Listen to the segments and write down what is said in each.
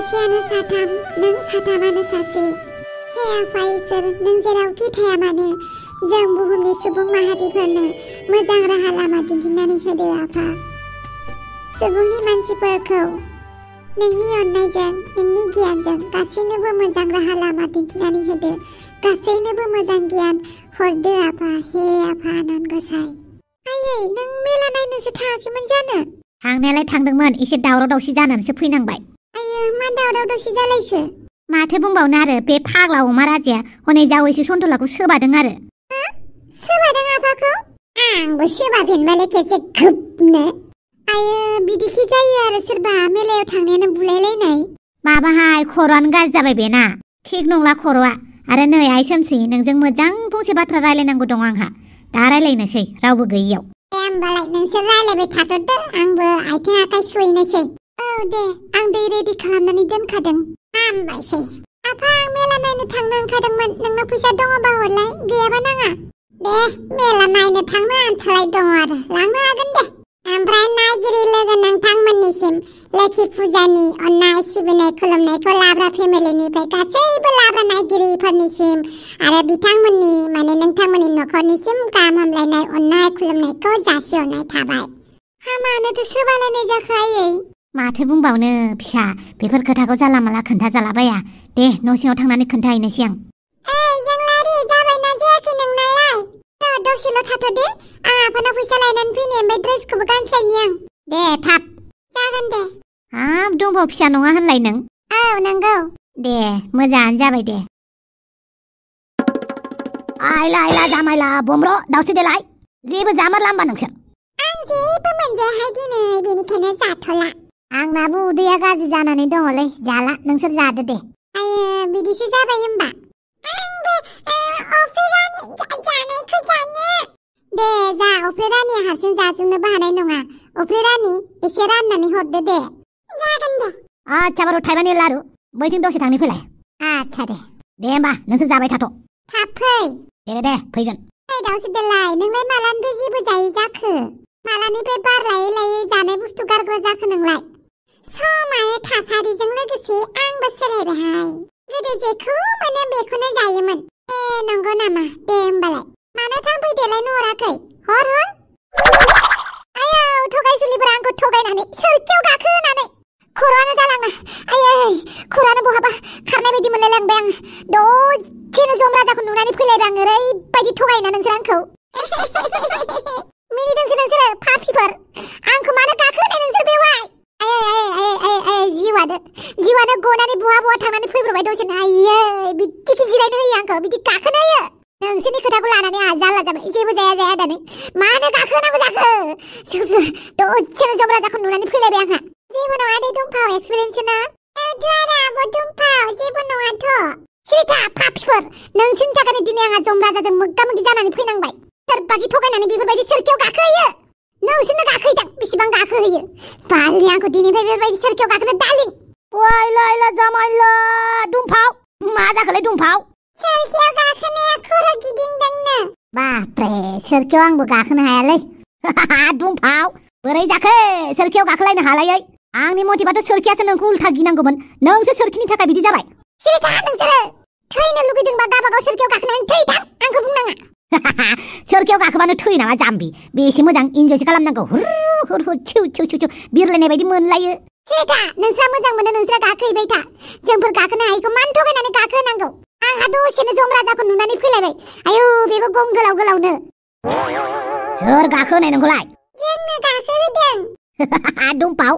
सासेयानो साथाम नों साथामानो सासे हे आफा इसोर नों जेरावखि थाया मानो जों बुहुमनि सुबुं माहारिफोरनो मोजां राहा लामा दिन्थिनानै होदो आफा सुबुंनि मानसिफोरखौ नोंनि अननायजों नोंनि गियानजों गासैनोबो मोजां राहा लामा दिन्थिनानै होदो गासैनोबो मोजां गियान हरदो आफा हे आफा आनान गसाइ आयै नों मेला नायनोसो थाङाखैमोन जानो थांनायालाय थांदोंमोन एसे दावराव दावसि जानानैसो फैनांबाय आयै मा दावराव दावसि जालायखो माथो बुंबावनो आरो बे फाग्ला अमा राजाया हनै जावैसो सन्थलाखौ सोबादों आरो सोबादों आफाखौ आंबो सोबाफिनबालाय खेबसे गोबनो आयो बिदिखि जायो आरो सोरबा मेलायाव थांनायानो बुलायलायनाय माबाहाय खर'आनो गाज्रि जाबाय बेना थिग नंला खर'आ आरो नै आइ सोमसि नोंजों मोजां फंसे बाथ्रा रायलायनांगौ दं आंहा दा रायलायनोसै रावबो गैयियाव दे होमबालाय नोंसोर रायलायबाय थाथ'दो आंबो आथिं आखाइ सुहैनोसै औ दे आं दै रेडि खालामनानै दोनखादों हामबायसै आफा आं मेला नायनो थांनो ओंखारदोंमोन नोंनाव फैसा दङबा हरलाय गैयाबा नाङा दे मेला नायनो थांनो आन्थालाय दङ आरो लांनो हागोन दे ओमफ्राय नायगिरि लोगो नोंथांमोननिसिम लोखि फुजानि अननाय सिबिनाय खुलुमनायखौ लाब्रा फेमिलिनिफ्राय गासैबो लाब्रा नायगिरिफोरनिसिम आरो बिथांमोननि नोंथांमोननि न'खरनिसिम गाहाम हामलायनाय अननाय खुलुमनायखौ जासिहरनाय थाबाय हामानोथ' सोबालायनाय जाखो आयै माथो बुंबावनो फिसा बेफोर खोथाखौ जाला माला खोन्थाजालाबाया दे न' सिङाव थांनानै खोन्थाहैनोसै आं ओइ जोंलारि जाबायना जायाखै नोंनालाय दसेल' थाथ'दे आं आफानाव फैसा लायनानै फैनि ओमफ्राय ड्रेसखौबो गानस्लायनि आं दे थाब जागोन दे हाब दंबावो फिसा नङा होनलाय नों औ नंगौ दे मोजाङानो जाबाय दे आइला आइला जामाइला बमर' दावसो देलाय जेबो जामारला होमबा नोंसोर आं जेबो मोनजायाहाय दिनै बेनिखायनो जाथ'ला आंनाबो उदैया गाज्रि जानानै दङलै जाला नोंसोर जादो दे आयो बिदिसो जाबाय होमबा आंबो अफेरानि जानायखौ जानो दे जा अफेरानिया हारसिं जाजोबनोबो हानाय नङा अफेरानि एसे राननानै हरदो दे जागोन दे आच्छा बारु थाइबानि लारु बैथिं दसे थांनि फैलाय आच्छा दे होमबा नोंसोर जाबाय थाथ' थाब फै दे फैगोन ओइ दावसो देलाय नोंलाय मालानिफ्राय जेबो जायै जाखो मालानिफ्राय बार लायै लायै जानाय बुस्थु गारग्रा जाखो नोंलाय सम आरो थासारिजों लोगोसे आंबो सोलायबायहाय गोदो जेखौ मोनो बेखौनो जायोमोन नंगौ नामा दे होमबालाय मानो थांफैदेलायनो हराखै हर आयौ थगायसुलिफोरा आंखौ थगायनानै सोरखियाव गाखो होनानै खर'आनो जालाङा आयै खर'आनो बहाबा खारनाय बायदि मोनलायलांबाय आं दसेनो जम राजाखौ नुनानै फैलायबाय आं ओरैबायदि थगायना नोंसोर आंखौ मिनिदोंसो नोंसोरो पापिफोर आंखौ मानो गाखो होनाय नोंसोर बेवहाय जिवानो गनानै बहा थांनानै फैब्रबाय दसेनो आयै बिदिखि जिरायनो होयो आंखौ बिदि गाखोनो होयो नोंसोरनि खोथाखौ लानानै आहा जारला जाबाय जेबो जाया होननानै मानो गाखोनांगौ जाखो दसेनो जम राजाखौ नुनानै फैलायबाय आंहा जेबो नङा दे दुमफाव एक्सपिरियेन्स ना आरो आबो दुमफाव जेबो नङाथ' सिरिथा पापिफोर नोंसोरनि थाखायनो दिनै आंहा जम राजाजों मोगा मोगि जानानै फैनांबाय सोरबागि थगायनानै बेफोरबायदि सोरखियाव गाखोहोयो नोंसोरनो गाखोहैदों बेसेबां गाखोहोयो बालि आंखौ दिनैनिफ्राय बेफोरबायदि सोरखियाव गाखोनो दालिं वाइला जामाइला दुमफाव मा जाखोलै दुमफाव सोरखियाव गाखोनाया खर' गिदिंदोंनो बाप्रे सोरखियाव आंबो गाखोनो हायालै दुमफाव बोरै जाखो सोरखियाव गाखोलायनो हालायै आंनि मथेबाथ' सोरखियासो नोंखौ उल्था गिनांगौमोन नोंसो सोरखिनि थाखाय बिदि जाबाय सिरिथा नोंसोरो थैनो लुगैदोंबा गाबागाव सोरखियाव गाखोनानै थैथां आंखौ बुंनाङा सोरखियाव गाखोबानो थैयो नामा जाम्बि बेसे मोजां इन्जयसो खालामनांगौ हुर छिउ बिरलायनाय बायदि मोनलायो सिरिथा नोंस्रा मोजां मोनो नोंस्रा गाखोहैबाय था जोंफोर गाखोनो हायैखौ मानो थगायनानै गाखोहोनांगौ आंहा दसेनो जम राजाखौ नुनानै फैलायबाय आयौ बेबो गं गोलावनो सोर गाखोहोनाय नोंखौलाय जोंनो गाखोहोदों दुमफाव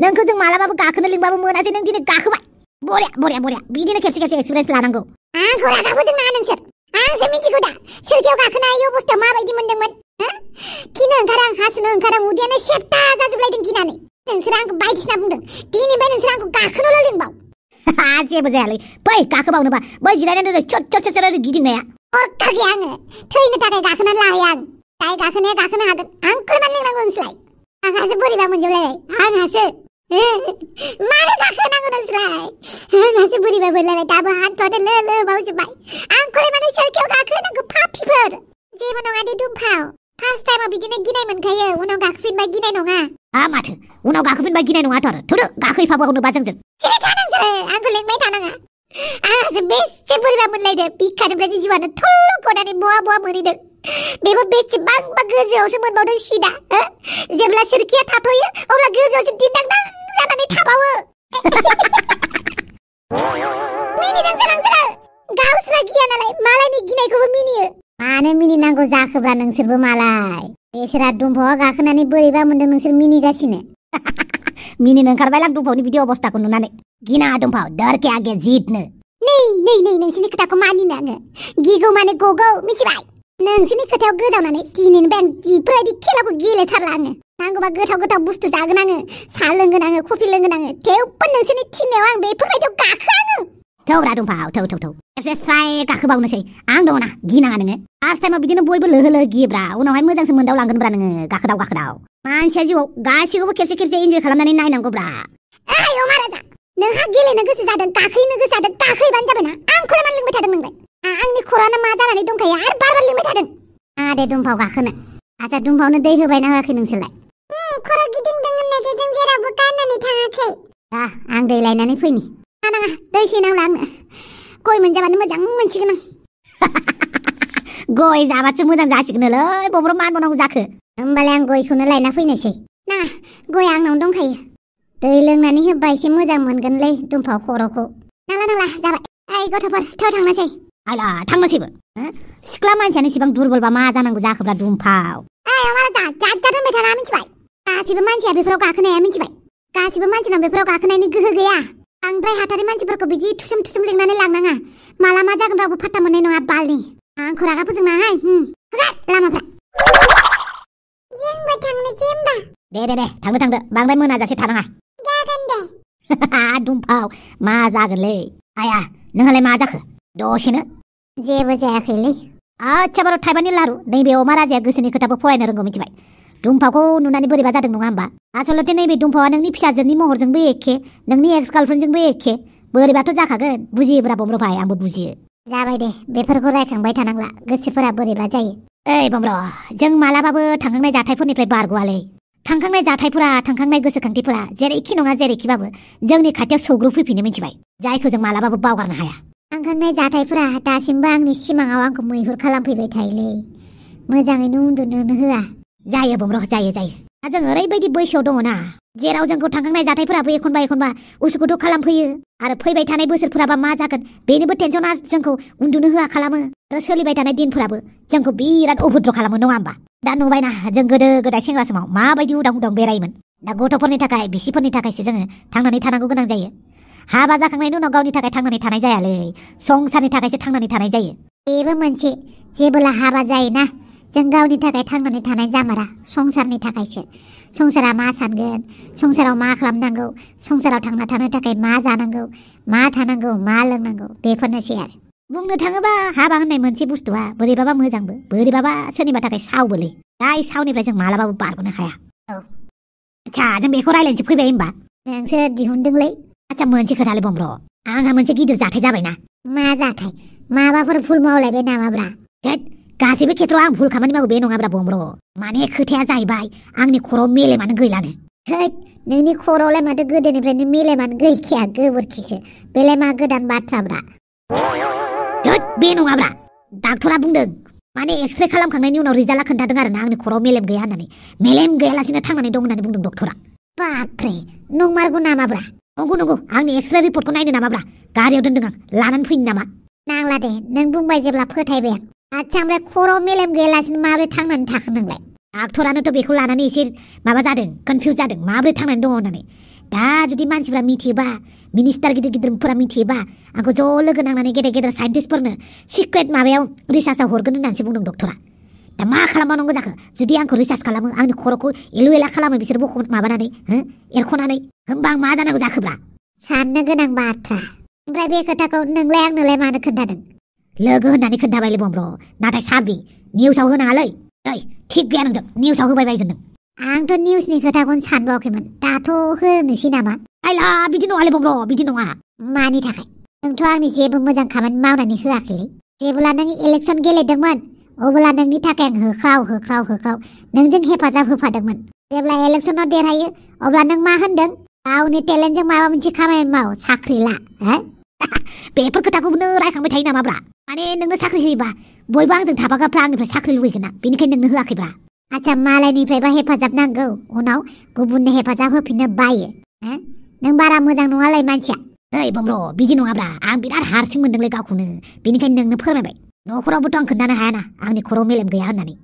नोंखौ जों मालाबाबो गाखोनो लिंबाबो मोनासै नों दिनै गाखोबाय बरिया बिदिनो खेबसे एक्सपिरियेन्स लानांगौ आंखौ रागा फोजोंनाङा नोंसोर आंसो मिथिगौ दा सोरखियाव गाखोनो हायै अबस्थायाव माबायदि मोनदोंमोन खिनो ओंखारा आं हासुनो ओंखारा उदैयानो सेबथा जाजोबलायदों गिनानै नोंसोर आंखौ बायदिसिना बुंदों दिनैनिफ्राय नोंसोर आंखौ गाखोनोल' लिंबाव जेबो जायालै फै गाखोबावनोबा बै जिरायनानै चट गिदिंनाया हरखार गैया आङो थैनो थाखाय गाखोनानै लाहैया आं जाय गाखोनाया गाखोनो हागोन आंखौ मानो लिंनांगौ नोंसोरलाय आंहासो बोरैबा मोनजोबलायबाय आंहासो मानो गाखोनांगौ नोंसोरलाय आंहासो बोरैबा मोनलायबाय दाबो हाथ'आनो लो बावजोब्बाय आंखौलाय मानो सोरखियाव गाखोनांगौ पापिफोर जेबो नङा दे दुमफाव फार्स्ट टाइमाव बिदिनो गिनाय मोनखायो उनाव गाखोफिनबा गिनाय नङा माथो उनाव गाखोफिनबा गिनाय नङाथ' आरो थौदो गाखोहैफाबावनोबा जोंजों सिरि था नोंसोरो आंखौ लेंबाय थानाङा आंहासो बेसे बोरैबा मोनलायदो बिखानिफ्राय जिउआनो थल्ल गनानै बहा बहा मोनहैदों बेबो बेसेबांबा गोजौआवसो मोनबावदों सिदा जेब्ला सोरखिया थाथ'यो अब्ला गोजौआवसो दिन्दांदां जानानै थाबावो मिनिदों नोंसोरो गावस्रा गिया नालाय मालायनि गिनायखौबो मिनियो मानो मिनिनांगौ जाखोब्रा नोंसोरबो मालाय बेसोरा दुम्फावआव गाखोनानै बोरैबा मोनदों नोंसोर मिनिगासिनो मिनिनो ओंखारबाय आं दुम्फावनि बिदि अबस्थाखौ नुनानै गिना दुम्फाव डर के आगे जीतनो नै नोंसोरनि खोथाखौ मानिनो आङो गिगौ माने गगौ मिथिबाय नोंसोरनि खोथायाव गोदावनानै दिनैनिफ्राय आं बेफोरबायदि खेलाखौ गेलेथारला आङो नांगौबा गोथाव बुस्थु जागोन आङो साहा लोंगोन आङो कफि लोंगोन आङो थेवबो नोंसोरनि थिननायाव आं बेफोरबायदियाव गाखोआ आङो थौब्रा दुम्फाव थौ खेबसे स्राय गाखोबावनोसै आं दङ ना गिनाङा नोङो फार्स्ट टाइमाव बिदिनो बयबो लोहो गियोब्रा उनावहाय मोजांसो मोनदावलांगोनब्रा नोङो गाखोदाव मानसिया जिउआव गासिखौबो खेबसे इन्जय खालामनानै नायनांगौब्रा आय महाराजा नोंहा गेलेनो गोसो जादों गाखोनो गोसो जादों गाखोहैबानो जाबायना आंखौलाय मानो लिंबाय थादों नोंलाय आंनि खर'आनो मा जानानै दंखायो आरो बार लिंबाय थादों दे दुम्फाव गाखोनो आच्छा दुम्फावनो दै होबायना होआखै नोंसोरलाय खर' गिदिंदों होननायखाय जों जेरावबो गारनानै थाङाखै आं दै लायनानै फैनि नाङा दै सैनांला आंनो गय मोनजाबानो मोजां मोनसिगोन आं गय जाबासो मोजां जासिगोनलै बब्र मा नांगौ जाखो होमबालाय आं गयखौनो लायना फैनोसै नाङा गय आंनावनो दंखायो दै लोंनानै होबा एसे मोजां मोनगोनलै दुम्फाव खर'खौ नांला जाबाय ओइ गथ'फोर थौ थांनोसै आइला थांनोसैबो सिख्ला मानसियानो इसेबां दुरबलबा मा जानांगौ जाखोब्रा दुम्फाव महाराजा जात होनबाय थाना मिथिबाय गासिबो मानसिया बेफोराव गाखोनो हाया मिथिबाय गासिबो मानसिनाव बेफोराव गाखोनायनि गोहो गैया बांद्राय हाथारि मानसिफोरखौ बिदि थुसुम लिंनानै लांनाङा माला मा जागोन रावबो फात्ता मोननाय नङा बालनि आंखौ रागा फोजोंनाहाय लामाफ्रा जोंबो थांनोसै होमबा दे थांदो बांद्राय मोनाजासे थानाङा जागोन दे दुम्फाव मा जागोनलै आया नोंहालाय मा जाखो दसेनो जेबो जायाखैलै आच्छा बार' थाइबानि लारु नैबे अमा राजाया गोसोनि खोथाखौ फरायनो रोंगौ मिथिबाय दुम्फावखौ नुनानै बोरैबा जादों नङा होमबा आसलथे नैबे दुम्फावा नोंनि फिसाजोनि महरजोंबो एखे नोंनि एक्स गार्लफ्रेन्डजोंबो एखे बोरैबाथ' जाखागोन बुजियोब्रा बम्र भाई आंबो बुजियो जाबाय दे बेफोरखौ रायखांबाय थानांला गोसोफोरा बोरैबा जायो ओइ बम्र जों मालाबाबो थांखांनाय जाथायफोरनिफ्राय बारग'वालै थांखांनाय जाथायफोरा थांखांनाय गोसोखांथिफोरा जेरैखि नङा जेरैखिबाबो जोंनि खाथियाव सौग्रुफैफिनो मिथिबाय जायखौ जों मालाबाबो बावगारनो हाया थांखांनाय जाथायफोरा दासिमबो आंनि सिमाङाव आंखौ मैहुर खालामफैबाय थायोलै मोजाङैनो उन्दुनोनो होआ जायो बम्र जायो दा जों ओरैबायदि बैसोआव दङ ना जेराव जोंखौ थांखांनाय जाथायफोराबो एखनबा उसुखुथु खालामफैयो आरो फैबाय थानाय बोसोरफोराबा मा जागोन बेनिबो टेनसना जोंखौ उन्दुनो होआ खालामो आरो सोलिबाय थानाय दिनफोराबो जोंखौ बिराद अभद्र खालामो नङा होमबा दा नुबायना जों गोदो गोदाय सेंग्रा समाव माबायदि उदां बेरायोमोन दा गथ'फोरनि थाखाय बिसिफोरनि थाखायसो जोङो थांनानै थानांगौ गोनां जायो हाबा जाखांनायनि उनाव गावनि थाखाय थांनानै थानाय जायालै संसारनि थाखायसो थांनानै थानाय जायो बेबो मोनसे जेबोला हाबा जायोना जों गावनि थाखाय थांनानै थानाय जामारा संसारनि थाखायसो संसारा मा सानगोन संसाराव मा खालामनांगौ संसाराव थांना थानो थाखाय मा जानांगौ मा थानांगौ मा लोंनांगौ बेफोरनोसै आरो बुंनो थाङोबा हाबा होननाय मोनसे बुस्थुआ बोरैबाबा मोजांबो बोरैबाबा सोरनिबा थाखाय सावबोलै दा सावनिफ्राय जों मालाबाबो बारग'नो हाया आच्छा जों बेखौ रायलायनोसो फैबाय होमबा नोंसो दिहुनदोंलै आच्छा मोनसे खोथालै बम्र आंहा मोनसे गिदिर जाथाय जाबायना मा जाथाय माबाफोर भुल मावलायबाय नामाब्रा गासैबो खेथ्रआव आं भुल खामानि मावो बे नङाब्रा बम्र माने खोथाया जाहैबाय आंनि खर'आव मेलेमानो गैलानो नोंनि खर'आवलाय माथो गोदोनिफ्रायनो मेलेमानो गैखाया गोबोरखिसो बेलाय मा गोदान बाथ्राब्रा बे नङाब्रा डाक्टरा बुंदों माने एक्सरे खालामखांनायनि उनाव रिजाल्टआ खोन्थादों आरोना आंनि खर'आव मेलेम गैया होननानै मेलेम गैयालासिनो थांनानै दं होननानै बुंदों डक्टरा बापरे नंमारगौ नामाब्रा नंगौ आंनि एक्सरे रिपर्टखौ नायनो नामाब्रा गारियाव दोनदों आं लानानै फैनो नामा नांला दे नों बुंबाय जेब्ला फोथायबाय आं आच्छा ओमफ्राय खर'आव मेलेम गैयालासिनो माबोरै थांनानै थाखो नोंलाय डाक्टरानोथ' बेखौ लानानै एसे माबा जादों कनफिउज जादों माबोरै थांनानै दङ होननानै दा जुदि मानसिफ्रा मिथियोबा मिनिस्टार गिदिरफोरा मिथियोबा आंखौ ज' लोगो नांनानै गेदेर साइन्टिस्टफोरनो सिक्रेट माबायाव रिसार्चआव हरगोन होननानैसो बुंदों डक्टरा दा मा खालामबावनांगौ जाखो जुदि आंखौ रिसार्च खालामो आंनि खर'खौ एलु एला खालामो बिसोर माबानानै एरख'नानै होमबा आं मा जानांगौ जाखोब्रा साननो गोनां बाथ्रा ओमफ्राय बे खोथाखौ नोंलाय आंनोलाय मानो खोन्थादों लोगो होननानै खोन्थाबायलै बम्र नाथाय साबि निउसाव होनो हालै थिग गैया नोंजों निउसाव होबाय बायगोन नों आंथ' निउसनि खोथाखौनो सानबावाखैमोन दाथ' होनोसै नामा आइला बिदि नङालै बम्र बिदि नङा मानि थाखाय नोंथ' आंनि जेबो मोजां खामानि मावनानै होआखैलै जेब्ला नों इलेक्सन गेलेदोंमोन अब्ला नोंनि थाखाय आं होख्राव नोंजों हेफाजाब होफादोंमोन जेब्ला इलेक्सनाव देरहायो अब्ला नों मा होनदों गावनि टेलेन्टजों माबा मोनसे खामानि माव साख्रि ला बेफोर खोथाखौबो नों रायखांबाय थायो नामाब्रा माने नोंनो साख्रि होयोबा बयबो आंजों थाफाग्राफ्रा आंनिफ्राय साख्रि लुगैगोन ना बेनिखायनो नोंनो होआखैब्रा आच्छा मालायनिफ्रायबा हेफाजाब नांगौ उनाव गुबुननो हेफाजाब होफिननो बायो नों बारा मोजां नङालाय मानसिया ओइ बमब्र बिदि नङाब्रा आं बिराद हारसिं मोनदोंलै गावखौनो बेनिखायनो नोंनो फोरमायबाय न'खरावबोथ' आं खोन्थानो हायाना आंनि खर'आव मेलेम गैया होननानै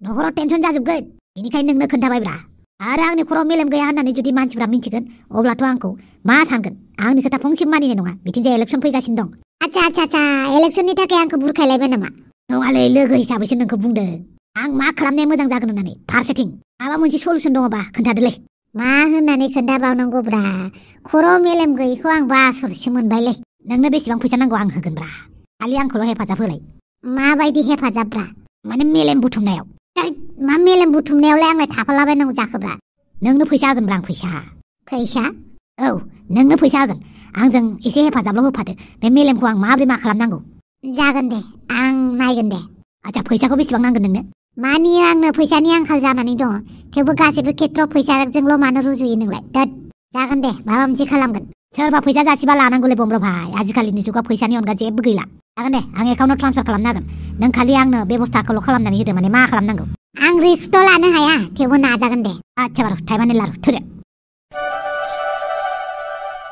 न'खराव टेनसन जाजोबगोन बेनिखायनो नोंनो खोन्थाबायब्रा आरो आंनि खर'आव मेलेम गैया होननानै जुदि मानसिफ्रा मिन्थिगोन अब्लाथ' आंखौ मा सानगोन आंनि खोथा फंसेबो मानिनाय नङा बिथिंजाय इलेक्सन फैगासिनो दं आच्छा इलेक्सननि थाखाय आंखौ बुरखायलायबाय नामा नङालै लोगो हिसाबैसो नोंखौ बुंदों आं मा खालामनाया मोजां जागोन होननानै फारसेथिं माबा मोनसे सलुसन दङबा खोन्थादोलै मा होननानै खोन्थाबावनांगौब्रा खर'आव मेलेम गैयिखौ आं बासरसो मोनबायलै नोंनो बेसेबां फैसा नांगौ आं होगोनब्रा खालि आंखौल' हेफाजाब होलाय माबायदि हेफाजाबब्रा माने मेलेम बुथुमनायाव मा मेलेम बुथुमनायावलाय आंलाय थाफालाबायनांगौ जाखोब्रा नोंनो फैसा होगोनब्रा आं फैसा औ नोंनो फैसा होगोन आंजों एसे हेफाजाबल' होफादो बे मेलेमखौ आं माब्रै मा खालामनांगौ जागोन दे आं नायगोन दे आच्छा फैसाखौ बेसेबां नांगोन नोंनो मानि आंनो फैसानि आंखाल जानानै दङ थेवबो गासैबो खेथ्रआव फैसाजोंल' मानो रुजुयो नोंलाय दोद जागोन दे माबा मोनसे खालामगोन सोरबा फैसा जासिबा लानांगौलै बमब्र भाई आजिखालिनि जुगाव फैसानि अनगा जेबो गैला जागोन दे आं एकाउन्टाव ट्रान्सफार खालामनो हागोन नों खालि आंनो बेबस्थाखौल' खालामनानै होदो माने मा खालामनांगौ आं रिक्सथ' लानो हाया थेवबो नाजागोन दे आच्छा बारु टाइमानि लारु थोदो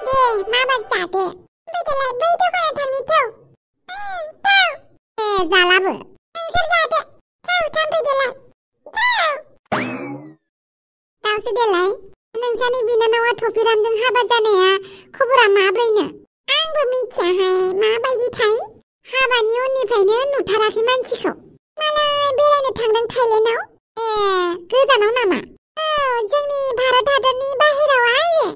दे मा बाथ्रा दे फैदोलाय बै दखानाव थांनि थौ जालाबो नोंसोर जादो थौ थांफैदोलाय दावसो देलाय नोंसानि बिनानावा थफिरामजों हाबा जानाया खबरा माब्रैनो आंबो मिथियाहाय माबायदिथाय हाबानि उननिफ्रायनो नुथाराखै मानसिखौ मालाय बेरायनो थांदों थाइलेण्डआव गोजानाव नामा औ जोंनि भारत हादरनि बाहेराव आयो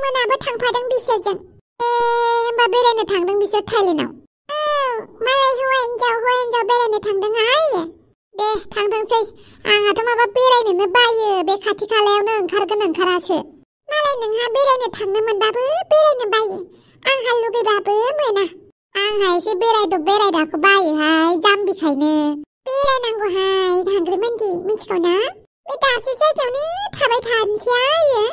मोनाबो थांफादों बिसोरजों होमबा बेरायनो थांदों बिसोर थाइलेण्डआव औ मालाय हौवा हिन्जाव बेरायनो थांदों आयो दे थांथोंसै आंहाथ' माबा बेरायनोनो बायो बे खाथि खालायावनो ओंखारासो मालाय नोंहा बेरायनो थांनो मोनबाबो बेरायनो बायो आंहा लुगैबाबो मोना आंहा एसे बेरायदाखौ बायोहाय जाम्बिखायनो बेरायनांगौहाय थांग्रोमोनदि मिथिगौ ना बे दाबसे जायगायावनो थाबाय थानोसै आयो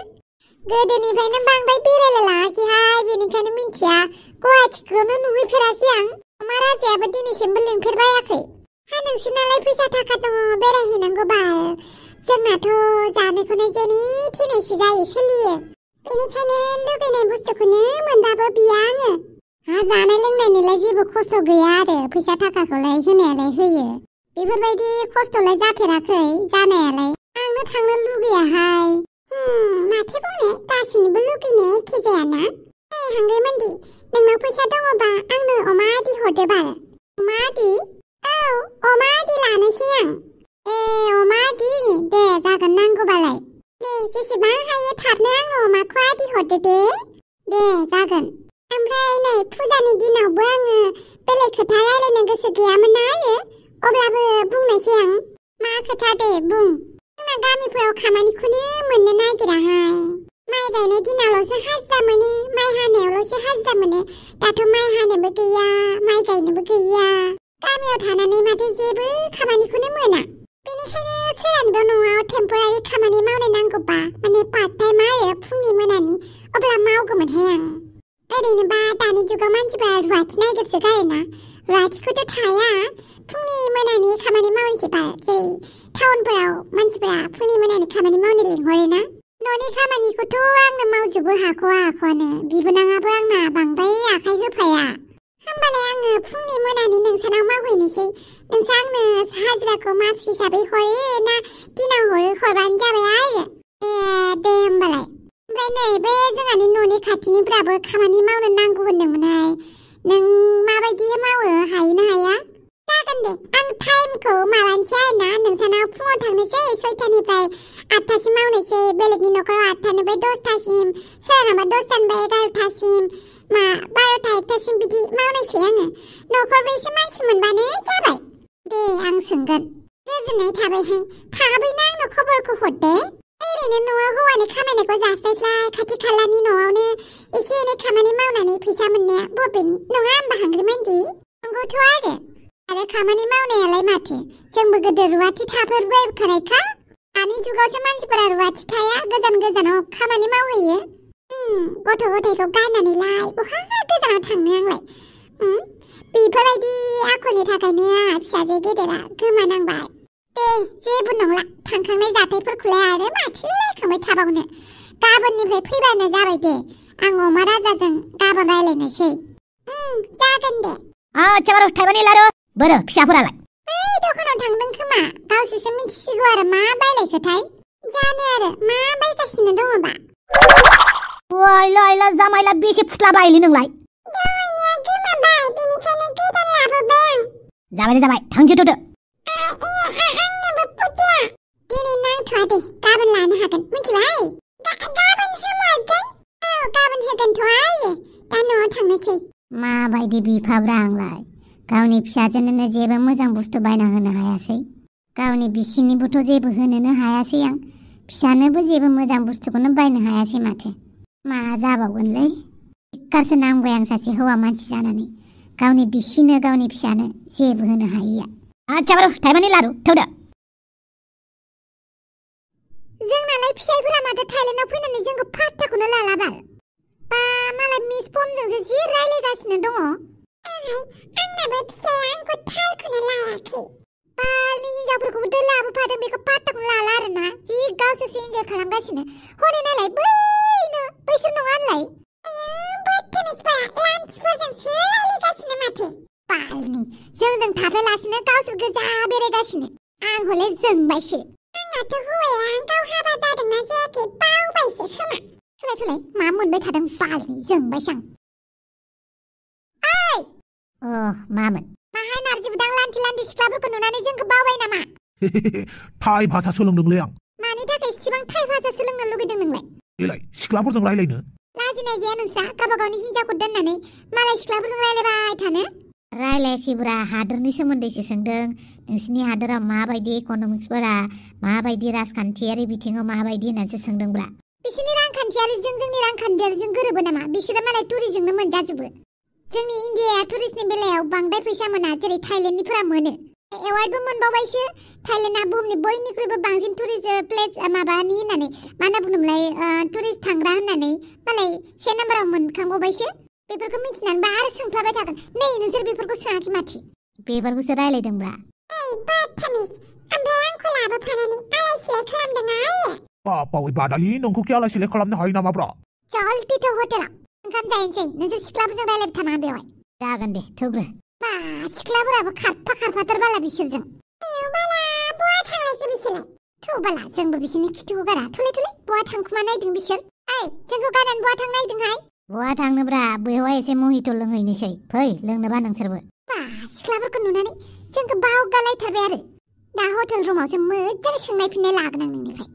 गोदोनिफ्रायनो बांद्राय बेरायलाय लाङाखैहाय बेनिखायनो मिथिया गुवाहाटिखौनो नुहैफेराखै आं अमा राजायाबो दिनैसिमबो लिंफेरबायाखै नोंसिनालाय फैसा थाखा दङ बेरायहैनांगौ बाल जोंनाथ' जानोखौनो जेने थेनेसो जायो सोलियो बेनिखायनो लुगैनाय बुस्थुखौनो मोनबाबो बिया आङो जानाय लोंनायनिलाय जेबो खस्थ' गैया आरो फैसा थाखाखौलाय होनायालाय होयो बेफोरबायदि खस्थ'लाय जाफेराखै जानायालाय आंनो थांनो लुगैयाहाय माथो बुंनो गासैनिबो लुगैनाया एखे जायाना हांगैमोनदि नोंनाव फैसा दङबा आंनो अमा आदि हरदो बाल अमा आदि औ अमा आदि लानोसै आं अमा आदि दे जागोन नांगौबालाय दे जेसेबां हायो थाबनो आंनो अमाखौ आदि हरदो दे जागोन ओमफ्राय नै फुजानि दिनावबो आङो बेलेग खोथा रायलायनो गोसो गैयामोन ना आयो अब्लाबो बुंनोसै आं मा खोथा दे बुं जोंना गामिफोराव खामानिखौनो मोननो नागिराहाय माइ गायनाय दिनावल'सो हाजिरा मोनो माइ हानायावल'सो हाजिरा मोनो दाथ' माइ हानोबो गैया माइ गायनोबो गैया गामियाव थानानै माथो जेबो खामानिखौनो मोना बेनिखायनो सोरहानिबा न'आव टेम्परारि खामानि मावनो नांगौबा माने पार्ट टाइम आरो फुंनि मोनानि अब्ला मावगौमोनहाय आं ओरैनोबा दानि जुगाव मानसिफ्रा रुवाथि नागिरसो गारोना रुवाथिखौथ' थाया फुंनि मोनानि खामानि मावनोसैबा जेरै टाउनफोराव मानसिफ्रा फुंनि मोनानि खामानि मावनो लिंहरोना न'नि खामानिखौथ' आंनो मावजोबो हाख'आनो बिबोनाङाबो आंना बांद्राय आखाइ होफाया होमबालाय आङो फुंनि मोनानि नोंसानाव मावहैनोसै नोंसा आंनो हाजिराखौ मास हिसाबै हरो ना दिनाव हरबानो जाबाय आरो दे होमबालाय ओमफ्राय नै बे जोंहानि न'नि खाथिनिफ्राबो खामानि मावनो नांगौ होनदोंमोनहाय नों माबायदि मावो हायो ना हाया जागोन दे आं टाइमखौ माबानोसै आरोना नोंसानाव फुङाव थांनोसै 6टानिफ्राय 8टासिम मावनोसै बेलेगनि न'खराव 8टानिफ्राय 10टासिम सोरहाबा 10टानिफ्राय 11टासिम 12टा-1टासिम बिदि मावनोसै आङो न'खरब्रैसो मानसि मोनबानो जाबाय दे आं सोंगोन गोजोननाय थाबायहाय थाबैनो आंनो खबरखौ हरदे ओरैनो न'आव हौवानि खामायनायखौ जास्लायस्लाय खाथि खालानि न'आवनो एसे एनै खामानि मावनानै फैसा मोननाया बबेनि नङा होमबा हांग्रिमोनदि नंगौथ' आरो खामानि मावनायालाय माथो जोंबो गोदो रुवाथि थाफेरबायखानायखा दानि जुगावसो मानसिफोरा रुवाथि थाया गोजान गोजानाव खामानि मावहैयो गथ' गथायखौ गारनानैलाय बहा गोजानाव थांनो आंलाय बेफोरबायदि आखलनि थाखायनो आंहा फिसाजो गेदेरा गोमानांबाय दे जेबो नंला थांखांनाय जाथायफोरखौलाय आरो माथो रायखांबाय थाबावनो गाबोननिफ्राय फैबानो जाबाय दे आं अमा राजाजों गाबोन रायलायनोसै जागोन दे आच्छा बारु थाइबानि लारु बोरो फिसाफोरालाय बै दखानाव थांदों खोमा गावसोरसो मिथिसिगौ आरो मा बायलायखोथाय जानो आरो मा बायगासिनो दङबा वाइला आइला जामाइला बेसे फुस्ला बायलै नोंलाय जामाइनिया गोमाबाय बेनिखायनो गोदान लाबोबाय आं जाबाय थांजोबथ'दो आंनोबो फुस्ला दिनै नांथ'आ दे गाबोन लानो हागोन मिथिबाय गाबोन होमारगोन औ गाबोन होगोनथ' आयो दा न'आव थांनोसै माबायदि बिफाब्रा आंलाय गावनि फिसाजोनोनो जेबो मोजां बुस्थु बायना होनो हायासै गावनि बिसिनिबोथ' जेबो होनोनो हायासै आं फिसानोबो जेबो मोजां बुस्थुखौनो बायनो हायासै माथो मा जाबावगोनलै थिक्कारसो नांबाय आं सासे हौवा मानसि जानानै गावनि बिसिनो गावनि फिसानो जेबो होनो हायिया आच्छा बारु थाइबानि लारु थौदो जोंनालाय फिसाइफोरा माथो थाइलेन्डआव फैनानै जोंखौ फात्ताखौनो लाला बाल बा मालाय मिस फर्मजोंसो जि रायलायगासिनो दङ आंनाबो फिसाया आंखौ थालखौनो लायाखै बालनि हिनजावफोरखौबो लाबोफादों बेखौ पात्ताखौनो लाला आरोना जि गावसोरसो इन्जय खालामगासिनो हनै नायलाय बैनो बैसोर नङा होनलाय बदतमिसफोरा लान्थिफोरजोंसो रायलायगासिनो माथो बालनि जोंजों थाफायालासिनो गावसोर गोजा बेरायगासिनो आं हले जोंबायसो आंनाथ' हौवाया गाव हाबा जादोंना जायाखै बावबायसो खोमा सोलाय मा मोनबाय थादों बालनि जोंबायसो आं मामोन माहाय नारजि बुदां लान्थि लान्थि सिख्लाफोरखौ नुनानै जोंखौ बावबाय नामा थाइ भाषा सोलोंदोंलै आं मानि थाखाय इसिबां थाइ भाषा सोलोंनो लुगैदों नोंलाय बेलाय सिख्लाफोरजों रायलायनो लाजिनाय गैया नोंस्रा गावबा गावनि हिनजावखौ दोननानै मालाय सिख्लाफोरजों रायलायबाय थानो रायलायाखैब्रा हादोरनि सोमोन्दैसो सोंदों नोंसिनि हादोराव माबायदि इक'नमिक्सफोरा माबायदि राजखान्थियारि बिथिङाव माबायदि होननानैसो सोंदोंब्रा बिसोरनि रांखान्थियारिजों जोंनि रांखान्थियारिजों गोरोबो नामा बिसोरो मालाय टुरिजोंनो मोनजाजोबो जोंनि इन्डियाया टुरिस्टनि बेलायाव बांद्राय फैसा मोना जेरै थाइलेन्डनिफोरा मोनो एवार्डबो मोनबावबायसो थाइलेन्डआ बुहुमनि बयनिख्रुइबो बांसिन टुरिस्ट प्लेस माबानि होननानै मा होनना बुंदोंमोनलाय टुरिस्ट थांग्रा होननानै मालाय 1 नाम्बाराव मोनखांबावबायसो बेफोरखौ मिथिनानैबा आरो सोंफ्लाबाय थागोन नै नोंसोर बेफोरखौ सोङाखै माथो बेफोरखौसो रायलायदोंब्रा बदतमिस ओमफ्राय आंखौ लाबोफानानै आलाय सिलाय खालामदों आयो बावै बादालि नोंखौ कि आलाय सिलाय खालामनो हायो नामाब्रा चल टिट' हटेलाव ओंखाम जाहैनोसै नोंसोर सिख्लाफोरजों रायलायबाय थानाङा बेवहाय जागोन दे थौग्रो बा सिख्लाफोराबो खारफाथार बाला बिसोरजों बाला बहा थांलायखो बिसोरलाय थौ बाला जोंबो बिसोरनि खिथुखौ गारा थुले बहा थांखुमा नायदों बिसोर जोंखौ गारनानै बहा थांनो नायदोंहाय बहा थांनोब्रा बैयावहाय एसे महित' लोंहैनोसै फै लोंनोबा नोंसोरबो बा सिख्लाफोरखौ नुनानै जोंखौ बावगालायथारबाय आरो दा हटेल रुमावसो मोजां सोंनाय फिननाय लागोन आं नोंनिफ्राय